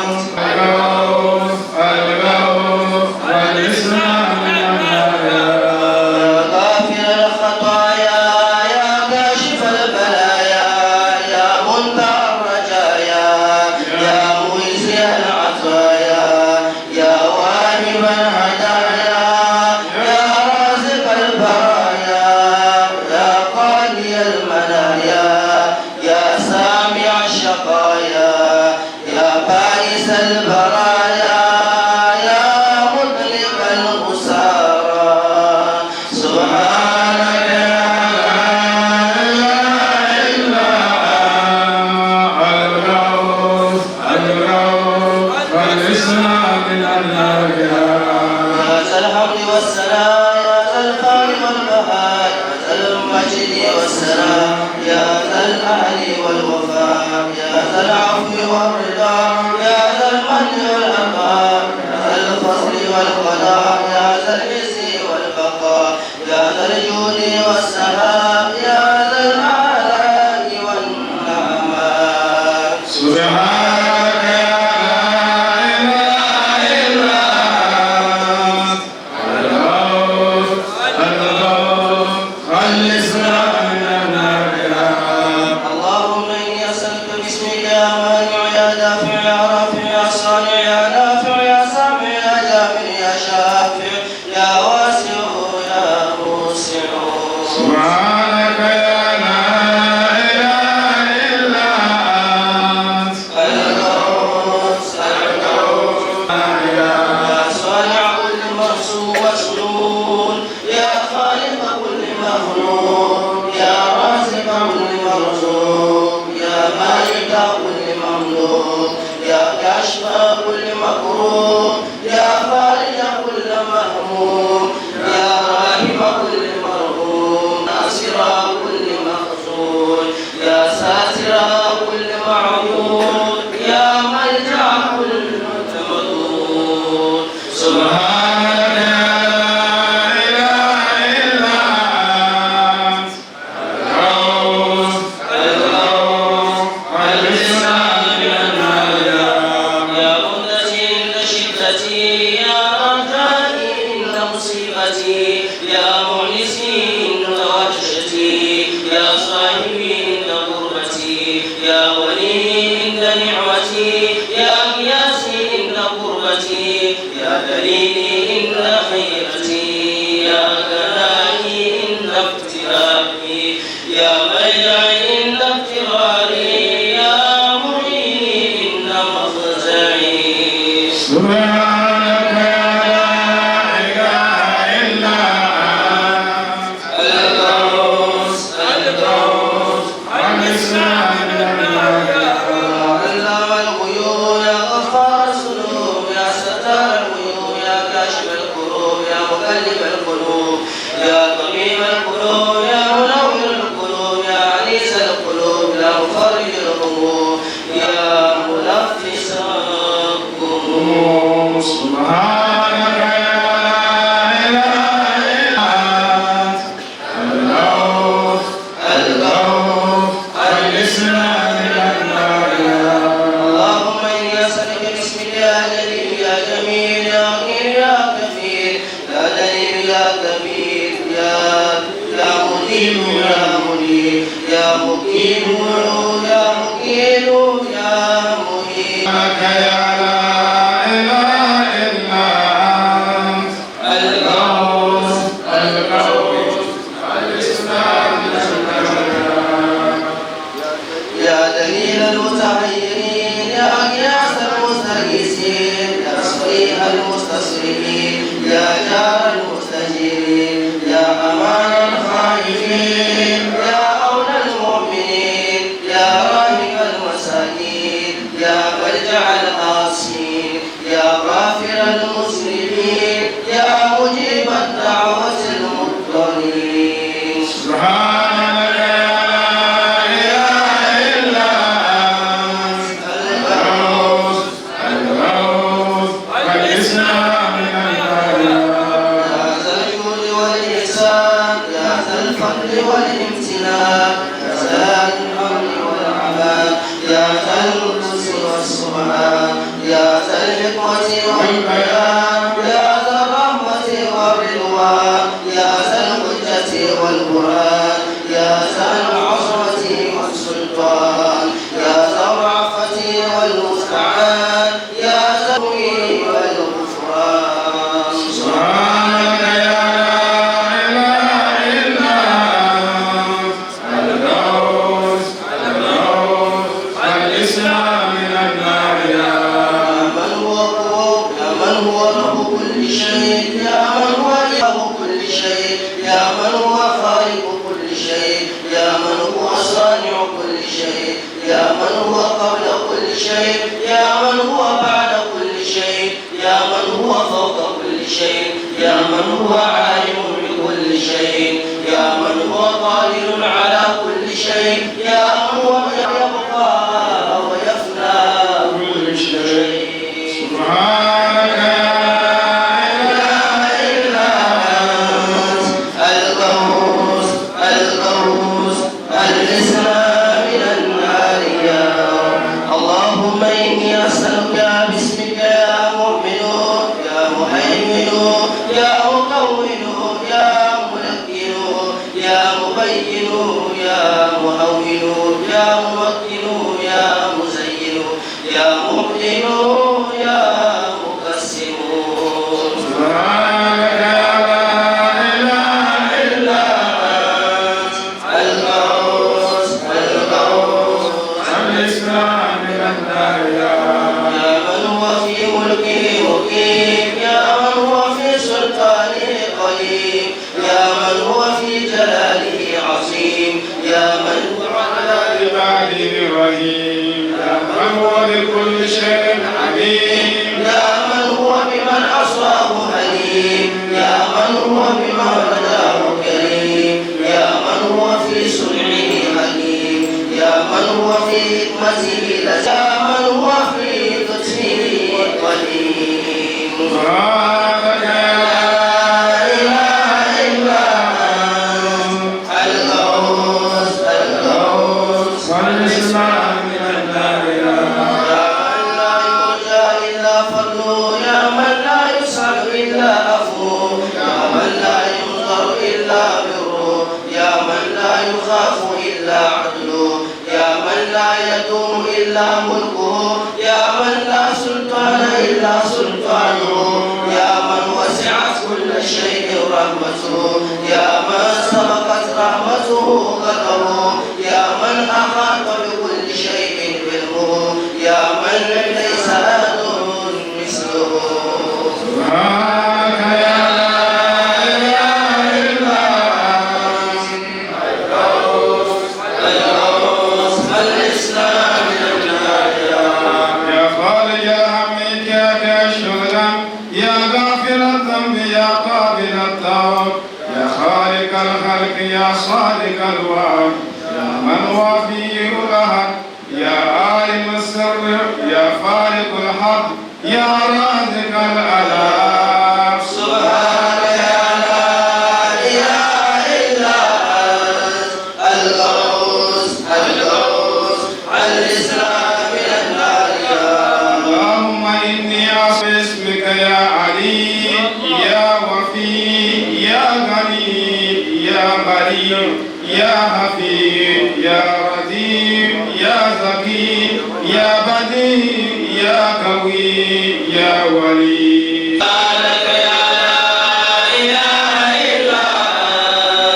أنت، الغوث الغوث خلصنا من النار. يا غافر الخطايا، يا كاشف البلايا، يا منتهى الرجايا، يا موزع العطايا، يا واهب الهدايا، يا رازق البرايا، يا قاضي المنايا، يا سامع الشقايا، يا بائس البرايا، يا مطلق الأسارى. سبحانك يا لا إله إلا أنت، الغوث الغوث خلصنا من النار. يا ذا الحمد والثناء، يا ذا الفخر والبهاء، يا ذا المجد والثناء، يا ذا الأهل والوفاء، يا ذا العفو والرضا، يا ذا المن والعطاء، يا ذا الفصل والقضاء، يا ذا العز والبقاء، يا ذا الجود والسخاء، يا ذا الآلاء والنعماء. سبحانك يا لا إله إلا أنت، الغوث الغوث خلصنا من النار. اللهم إني أسألك باسمك يا مانع، يا دافع، يا رافع، يا صانع، يا نافع، يا سامع، يا جامع، يا شافع، يا واسع، يا موسع. سبحانك كل مملوك، يا كاشف كل مكروه، يا فارج كل مهموم، يا راحم كل مرحوم، ناصر كل مخزون، يا ساتر كل معيوب، يا ملجأ كل متمدود. سبحانك لا إله إلا أنت الغوث الغوث خلصنا من النار يا رب. يا عمدتي عند شدتي، يا رجائي عند مصيبتي، يا مؤنسي عند وحشتي، يا صاحبي عند غربتي، يا ولي عند نعمتي، يا قياسي عند قربتي، يا دليلي عند حيرتي، يا غنائي عند افتراقي، يا ملجأي عند اضطراري، يا معيني عند مفزعي. سبحانك لا إله إلا أنت الغوث الغوث خلصنا من النار يا رب. علام الغيوب، يا غفار الذنوب، يا ستار العيوب، يا كاشف الكروب، يا مقلب القلوب، يا طبيب القلوب، يا منور القلوب، يا انيس القلوب، يا مفرج الهموم، يا منفس الكروب. سبحانك لا إله إلا أنت الغوث الغوث خلصنا من النار يا رب. اللهم إني أسألك باسمك يا جليل يا جميل يا غني يا كفيل يا دليل يا كبير يا مجيب يا منيب يا مقيم يا مقيل يا مهيب. سبحانك يا لا إله إلا أنت الغوث الغوث خلصنا من النار يا رب. يا دليل المتحيرين، يا غياث المستغيثين، يا صريح المستصرخين، يا جار المستجيرين، يا أمان الخائفين، يا أولى المؤمنين، يا راهب المساكين، يا ملجأ العاصين، يا غافر المذنبين، يا مجيب الدعوة المضطرين. سبحانك يا لا إله إلا أنت الغوث الغوث خلصنا من النار يا رب. يا ذا الجود والإحسان، يا ذا الفضل والامتنان، يا ذا الحمد والأمان، يا ذا القدس والسبحان، يا ذا الحكمة والبيان، يا ذا الرحمة والرضوان، يا ذا الحجة والبرهان، يا ذا العظمة والسلطان، يا ذا الرأفة والمستعان، يا ذا القوة والغفران. سبحانك يا لا إله إلا أنت الغوث الغوث خلصنا من النار يا رب. يا من هو يا من هو رب كل شيء، يا من هو إله كل شيء، يا من هو خالق كل شيء، يا من هو صانع كل شيء، يا من هو قبل كل شيء، يا من هو بعد كل شيء، يا من هو فوق كل شيء، يا من هو عالم بكل شيء، يا من هو قادر على كل شيء، يا من هو يبقى ويفنى كل شيء. سبحانك يا لا إله إلا أنت الغوث الغوث الإسلام من النار يا رب. اللهم إني أسألك باسمك يا مؤمن يا مهيمن يا مكون يا ملكن يا مبين يا مهون يا ممكن يا مزين يا مؤمن يا مقسم. سبحانك يا لا إله إلا أنت الغوث الغوث خلصنا من النار يا رب. يا من هو في ملكه مقيم، يا من هو في سلطانه قديم، يا من هو في جلاله عظيم، يا من هو على عباده رحيم. من هو بكل شيء عليم. يا من هو بمن عصاه حليم، يا من هو بما رجاه كريم، يا من هو في صنعه حكيم، يا من هو في حكمته لذيذ، يا من هو في لطفه قديم. سبحانك يا لا إله إلا أنت الغوث الغوث. والإسلام من النار يا يا من لا يرجى إلا فضله، يا من لا يسأل إلا عفوه، يا من لا ينظر إلا بره، يا من لا يخاف إلا عدله، يا من لا يدوم إلا ملكه، يا من لا سلطان إلا سلطانه، يا من وسعت كل شيء رحمته، يا من سبقت رحمته غضبه، يا من أحاط بكل شيء علمه، يا من ليس أحد مثله. سبحانك يا لا إله إلا أنت الغوث الإسلام يا خالج الهم يا كاشف الغم، يا غافر الذنب، يا قابل التوب، يا خالق الخلق، يا صادق الوعد، يا من وفي الأهد، يا عالم السر، يا فارق الحق، يا رازق الآلاف. سبحانك يا لا إله إلا أنت الغوث الغوث الإسلام من النار يا اللهم إني أعوذ باسمك يا علي، يا وفي، يا غني، يا بريء، يا حفيظ، يا رضي، يا زكي، يا بديع، يا قوي، يا ولي. سبحانك يا لا إله إلا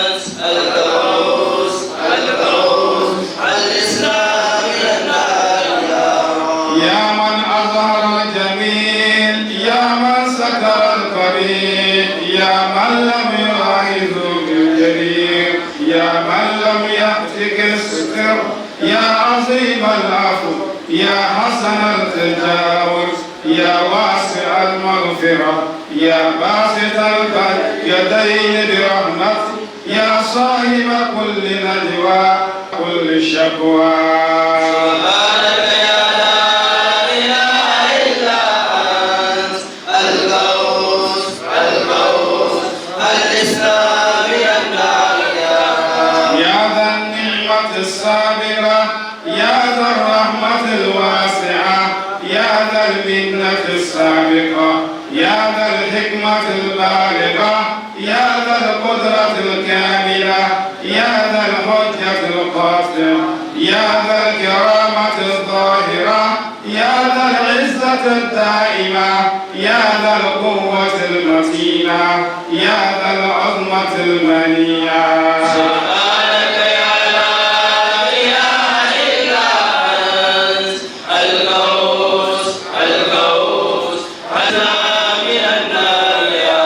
أنت الغوث الغوث الإسلام من النار يا يا من أظهر الجميل، يا من ستر القبيح، يا من لم يلاحظ بالجرير، يا من لم يهتك الستر، يا عظيم العفو، يا حسن التجاوز، يا واسع المغفرة، يا باسط اليدين برحمتك، يا صاحب كل نجوى، كل شكوى. سبحانك يا لا إله إلا أنت الغوث الغوث الإسلام من النار يا يا ذا النعمة السابغة، يا ذا الرحمة الواسعة، يا ذا المنة السابقة، يا ذا الحكمة البالغة، يا ذا القدرة الكاملة، يا ذا الحجة القاطعة، يا ذا الكرامة الظاهرة، يا ذا العزة الدائمة، يا ذا القوة المتينة، يا ذا العظمة المنيعة. سبحانك يا لا إله إلا أنت الغوث الغوث الإسلام من النار يا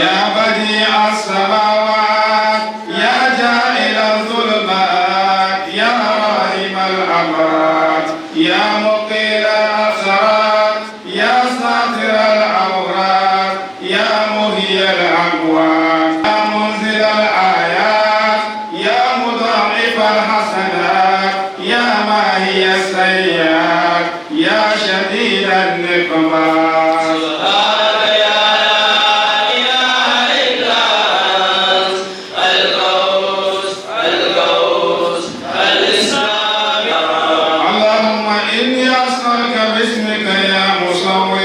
يا بديع السماوات، يا جاعل الظلمات، يا راحم الأموات، يا مقيل العثرات، يا ساتر العورات، يا محيي الأموات، يا منزل الآيات، يا مضاعف الحسنات، يا ماحي السيئات، يا شديد النقمات. سبحانك يا لا إله إلا أنت الغوث الغوث الإسلام اللهم إني أسألك باسمك يا مصور،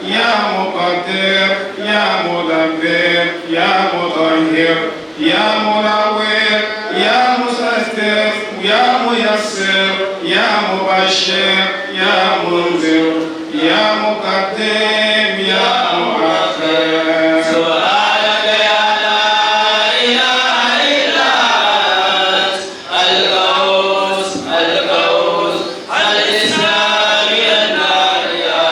يا مقدر، يا مدبر، يا مطهر، يا منور، يا مستر، يا ميسر، يا مبشر، يا منذر، يا مقدم، يا مؤخر. سبحانك يا لا إله إلا أنت الغوث الغوث الإسلام من النار يا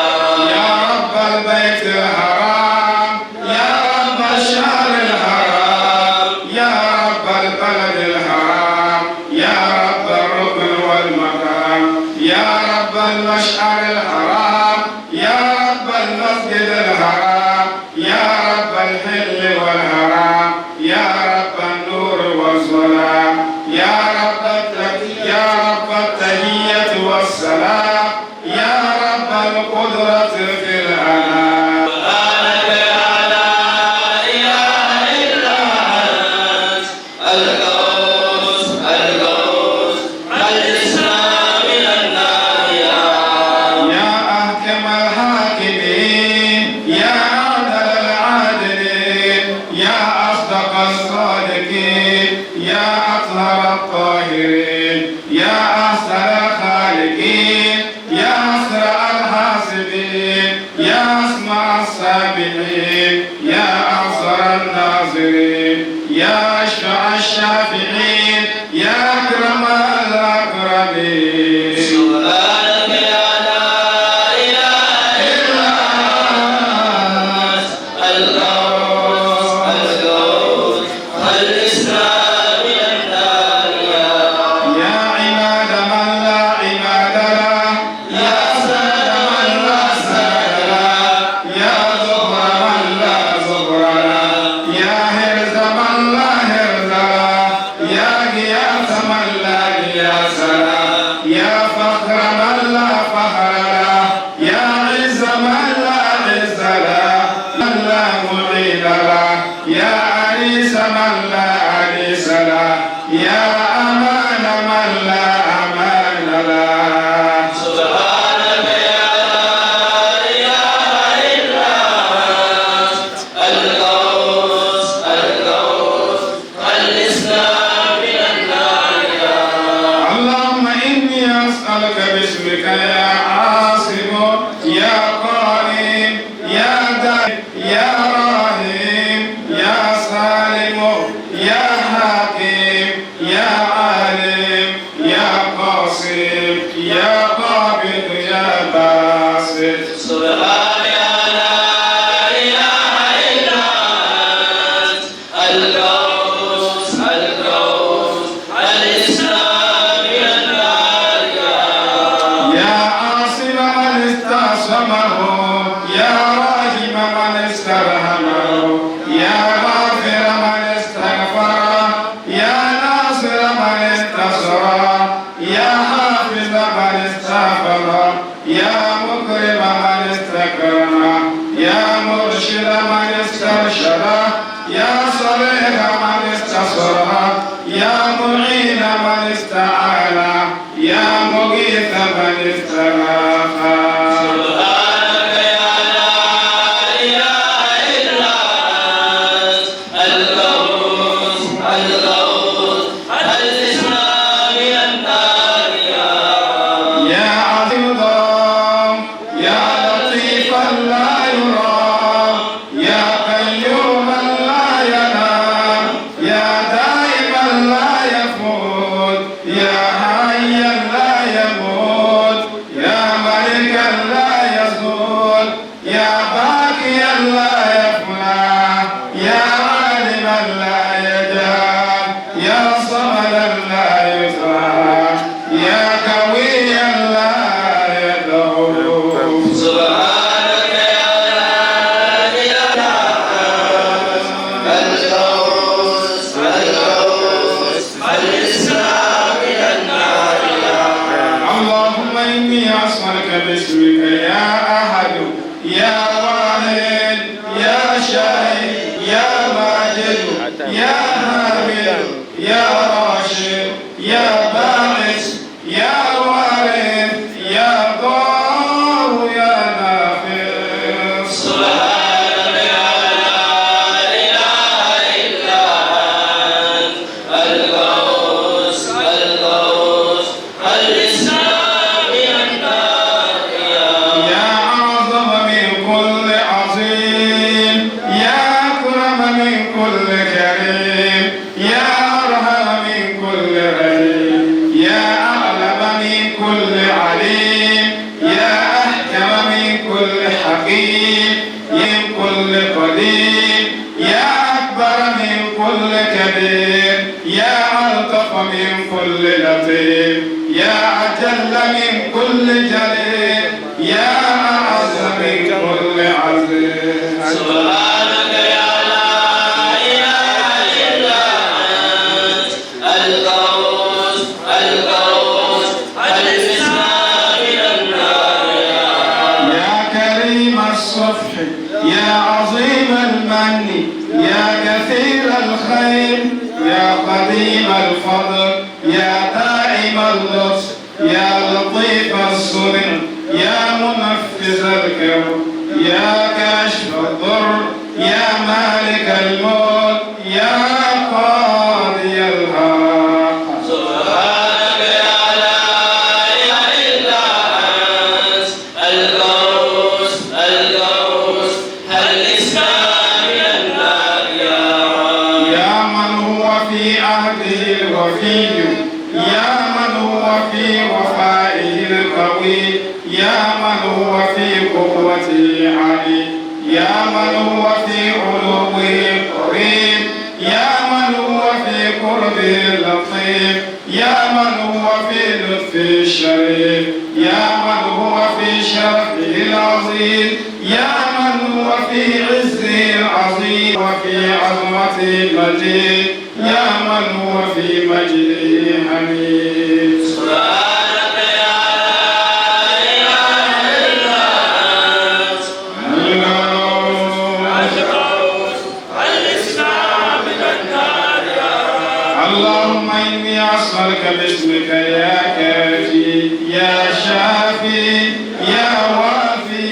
يا رب البيت الحرام، يا رب الشهر الحرام، يا رب البلد الحرام، يا رب الركن والمقام، يا رب المشعر الحرام، يا رب المسجد الحرام، يا رب الحل والحرام، يا رب النور والظلام، يا رب يا رب التحية والسلام، يا رب القدرة في الأنام. سبحانك يا لا إله إلا أنت، الغوث الغوث، خلصنا من النار يا يا أحكم الحاكمين، يا أعدل العادلين، يا أصدق الصادقين، يا أطهر الطاهرين، يا أحسن الخالقين، يا أسرع الحاسبين، يا أسمع السامعين، يا أبصر الناظرين، يا أشفع الشافعين، يا أكرم الأكرمين. سبحانك يا لا إله إلا أنت، الغوث الغوث، خلصنا من النار يا يا عماد من لا عماد له، يا سند من لا سند له، يا ذخر من لا ذخر له، يا حرز من لا حرز له، يا غياث من لا غياث له، يا فخر من لا فخر له، يا عز من لا عز له، من لا معين له، يا أنيس من لا أنيس له، يا أمان من لا أمان له. سبحانك يا لا إله إلا أنت، الغوث الغوث، خلصنا من النار يا اللهم إني أسألك باسمك يا عاصم، يا قريب، يا دار، يا رحيم، يا سالم، يا حكيم، يا عالم، يا قاسم، يا قابض، يا باسط. سبحانك يا لا إله إلا أنت، الغوث الغوث، خلصنا من النار يا يا عاصم من استعصمه، يا راحم من استرحمه، يا غافر من استغفره، يا ناصر من انتصره، يا حافظ من استحفظه، يا مكرم من استكرمه، يا مرشد من استرشده، يا صريح من استصرخ، يا معين من استعان، يا مغيث من استغاث. سبحانك يا لا إله إلا أنت، الغوث الغوث، خلصنا من النار يا يا عظيم، يا لطيفا لا يرام، يا قيوما لا ينام، يا دائما لا يفوت، يا حيا لا يموت، يا ملكا لا يزول، يا باقيا لا يفنى، يا عالما لا يجهل، يا صمدا لا يسأل، يا قويا لا يضعف. سبحانك يا لا إله إلا أنت، الغوث الغوث، خلصنا من النار يا اللهم إني أسألك باسمك يا أحد، يا واحد، يا شاهد، يا ماجد، يا حامد، يا راشد، يا باعث، يا وارث، يا ضار، يا نافع. سبحانك يا لا إله إلا أنت، الغوث الغوث، خلصنا من النار يا من كل لطيف، يا أجل من كل جليل، يا أعز من كل عزيز. سبحانك يا لا إله إلا أنت الغوث الغوث ألبسنا من النار. يا كريم الصفح، يا عظيم المن، يا كثير الخير، يا قديم الفضل، يا دائم اللطف، يا لطيف الصنع، يا منفذ الكرب، يا كاشف الضر، يا مالك الملك، يا قاضي الحق. سبحانك يا لا إله إلا أنت الغوث الغوث ألبسنا من النار يا رب. يا من هو في عهده الوفي، يا من هو في وفائه القوي، يا من هو في قوته علي، يا من هو في علوه قريب، يا من هو في قربه لطيف، يا من هو في لطفه الشريف، يا من هو في شرفه العظيم، يا من هو في عزه العظيم وفي عظمته المجيد، يا من هو في مجده حميد. سبحانك يا لا إله إلا أنت الغوث ألبسنا من النار يا رب. اللهم إني أسألك باسمك يا كافي، يا شافي، يا وافي،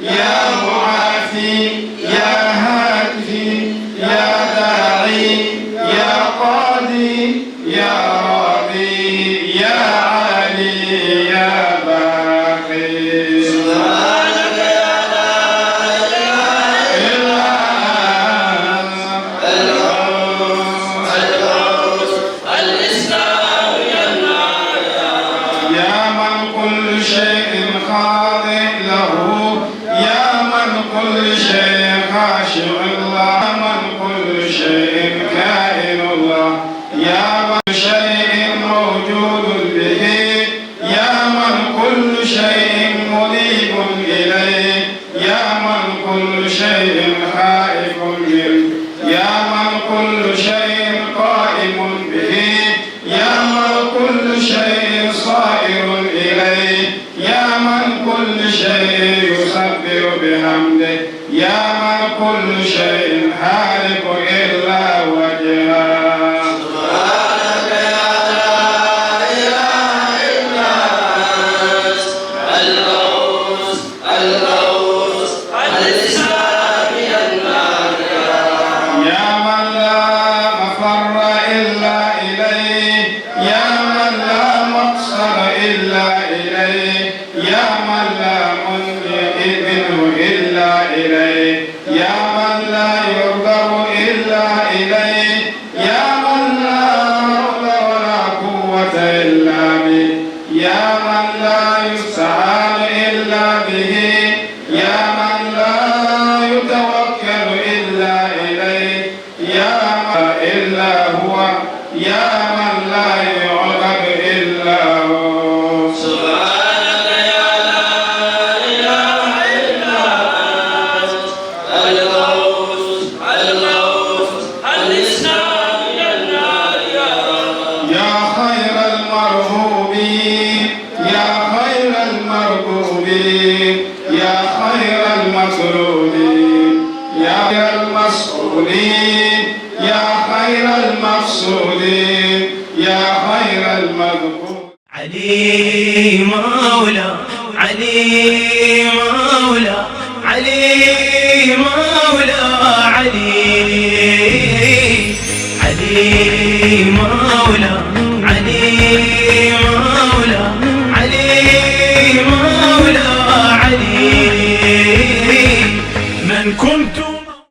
يا معافي، يا هادي، يا داعي، يا قاضي، يا راضي، يا عالي، يا باقي. سبحانك يا لا إله إلا أنت. الغوث الغوث ألبسنا من النار يا رب. يا من كل شيء خاضع له، يا من كل شيء خاشع له، يا من كل شيء كائن له، يا من شيء موجود به، يا من كل شيء منيب إليه، يا من كل شيء خائف منه، يا من كل شيء قائم به، يا من كل شيء صائر إليه، يا من كل شيء يسبح بحمده، يا من كل شيء هالك إلا وجهه. سبحانك يا لا إله إلا أنت الغوث الغوث ألبسنا من النار يا رب. يا من لا مفر إلا إليه، يا من لا مقصد إلا إليه، يا من لا منجي منه إلا إليه، يا من لا يرغب إلا إليه، يا من لا حول ولا قوة إلا به، يا من لا يستعان إلا به، يا من لا يتوكل إلا إليه، يا من إلا هو، يا من لا يعبد إلا هو. سبحانك يا لا إله إلا أنت الغوث الغوث ألبسنا من النار يا رب. يا خير المرهوبين، يا خير المرغوبين، يا خير المطلوبين، يا خير المسؤولين، يا خير المقصودين، يا خير المذكور. علي مولى علي مولى علي مولى علي، علي مولى علي مولى علي مولى علي من كنت